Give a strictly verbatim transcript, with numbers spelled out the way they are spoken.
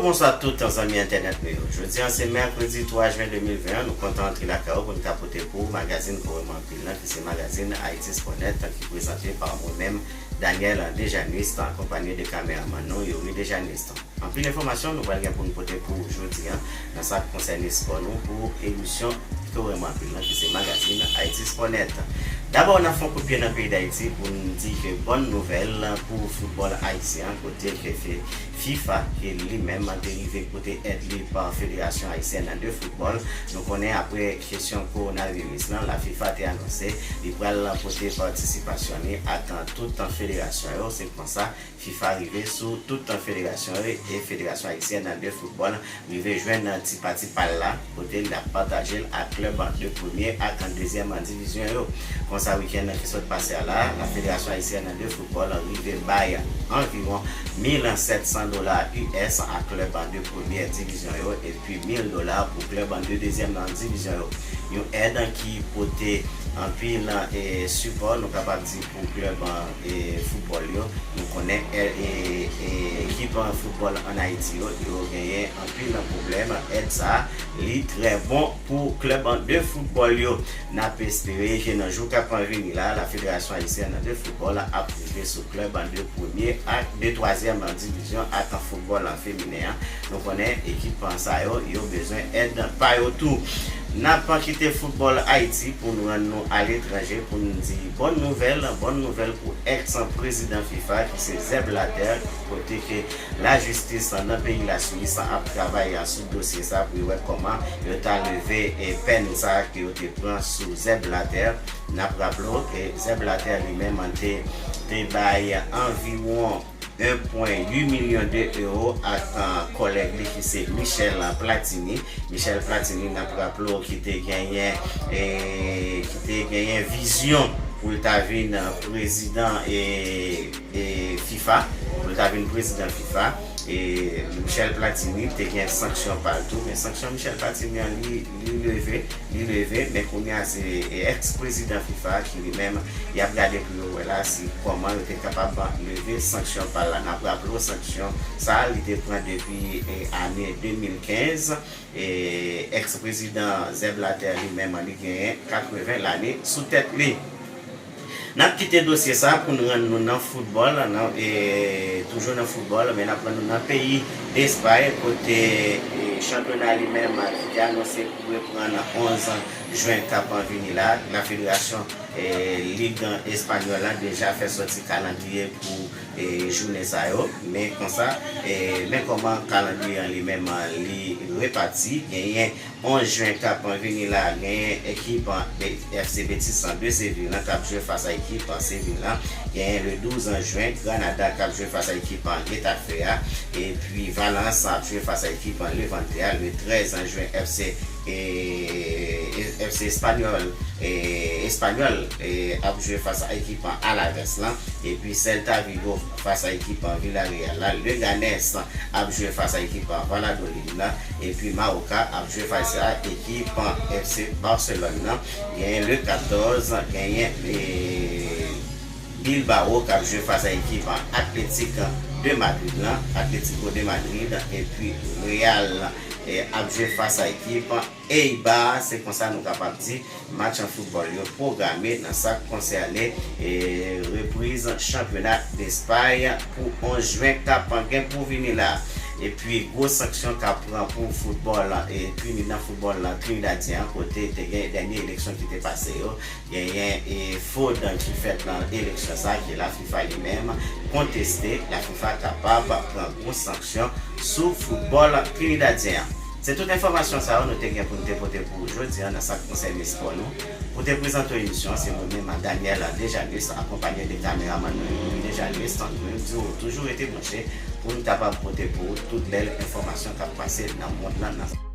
Bonswa tout zanmi entènèt nou yo. Jodi a se mèkredi twa jen de mil ven, nou kontan antre lakay ou pou n ka pote pou ou magazin ke w renmen anpil lan, ki se magazin Haïti Sport Net, ki prezante pa mwen menm, Daniel Dejanist, akonpanye de kameramann nou, Youri Dejanist. Anpil enfòmasyon nou pral gen pou n pote pou ou jodi a, nan sa k konsène spò nou, pou emisyon ke w renmen anpil lan, ki se magazin Haïti Sport Net. Dabò, n ap fè yon kout pye nan peyi Dayiti pou n di ke bòn nouvèl pou foutbòl ayisyen an, kote ke fe-, fifa, ke li menm te rive pote èd li pa Federasyon Ayisyèn de Foutbòl. Nou konnen, apre kesyon kowonaviris lan, la fifa te anonse li pral pote patisipasyon li ak tout federasyon yo. Se konsa, fifa rive sou tout federasyon yo e Federasyon Ayisyèn de Foutbòl rive jwenn ti pati pa l la, kote l ap pataje l ak klèb de premye ak dezyèm divizyon yo. Konsa, wikenn ki sot pase a la, la Federasyon Ayisyèn de Foutbòl rive bay anviwon mil sèt san dola U S a klèb de premyè divizyon yo, epi mil dola pou klèb de dezyèm divizyon yo. Yon èd ki pote anpil, e, sipò, nou kapab di, pou klèb, e, foutbòl yo. Nou konnen, e, e, e, ekip foutbòl ann Ayiti yo, yo genyen anpil pwoblèm. Èd sa a, li trè bon pou klèb de foutbòl yo. N ap espere ke nan jou k ap vini la, la Federasyon Ayisyèn de Foutbòl ap rive sou klèb de premye ak de twazyèm divizyon ak foutbòl feminen an. Nou konnen ekip sa yo, yo bezwen èd pa yo tou. N ap kite foutbòl Ayiti pou n rann nou aletranje pou n di bòn nouvèl, bòn nouvèl pou èks prezidan fifa ki se Zèb Latè, kote ke lajistis nan peyi Laswis ap travay sou dosye sa pou yo wè kòman yo ta leve, e, pèn sa ke yo te pran sou Zèb Latè. N ap raple w ke Zèb Latè li menm te, te bay anviwon en pwen uit milyon de ewo ak, a, kòlèg li ki se Michel Platini. Michel Platini, n ap raple w, ki te genyen, e, ki te genyen vizyon pou l ta vin, a, prezidan, e, e, fifa, pou l ta vin prezidan fifa. E Michel Platini te gen sanksyon pa l tou, men sanksyon Michel Platini an, li, li leve, li leve, men kounye a se, e, èks prezidan fifa ki li menm, y ap gade pou yo wè la si kòman yo te kapab leve sanksyon pa l la. N ap raple w, sanksyon sa a, li te pran depi, e, ane de mil kenz. E èks prezidan Zèb Latè li menm, li genyen katreven lane sou tèt li. N ap kite dosye sa pou n rann nou nan foutbòl, nan, e, toujou nan foutbòl, men n ap rann nou nan peyi Espay, kote, e, chanpyona li menm ki te anonse pou reprann onz jen k ap vini la. La federasyon, e, lig espanyòl la deja fè sòti kalandriye pou, e, jounen sa yo. Men konsa, e, men kòman kalandriye an li menm li repati. Genyen onz jen k ap vini la, genyen ekip, e, F C Betis de Seville lan k ap jwe fas a ekip Seville lan. Genyen le douz jen Granada k ap jwe fas a ekip Getafe a. Epi Valence ap jwe fas a ekip Levante a. Le trèz jen F C, e, F C Espanyòl, e, Espanyòl, e, ap jwe fas a ekip Alaves lan. Epi Celta Vigo fas a ekip Villarreal la. Leganes ap jwe fas a ekip Valladolid la. Epi Mallorca ap jwe fas a ekip F C Barcelone nan. Genyen le katòz, genyen, e, Bilbao k ap jwe fas a ekip Athletic de Madrid lan, Atlético de Madrid, epi Real, e, ap jwe fas a ekip Eibar. Se konsa nou kapab di match an foutbòl yo pwograme nan sa k konsène, e, repriz chanpyona Despay pou onz jen k ap gen pou vini la. Epi gwo sanksyon k ap pran pou foutbòl, e, pini nan foutbòl trinidadyen an, kote te gen dènye eleksyon ki te pase yo. Genyen, e, fwod ki fèt nan eleksyon sa, ke la fifa li menm konteste. La fifa kapab pran gwo sanksyon sou foutbòl trinidadyen an. Se tout enfòmasyon sa yo nou te gen pou n te pote pou ou jodi a nan sa k konsène spò nou. Pou te prezante w emisyon an, se mwen menm, Daniel Dejanus, akonpanye de kameramann mwen, Youri Dejanus. Nou di w toujou rete branche pou n kapab pote pou ou tout bèl enfòmasyon k ap pase nan mond lan, nan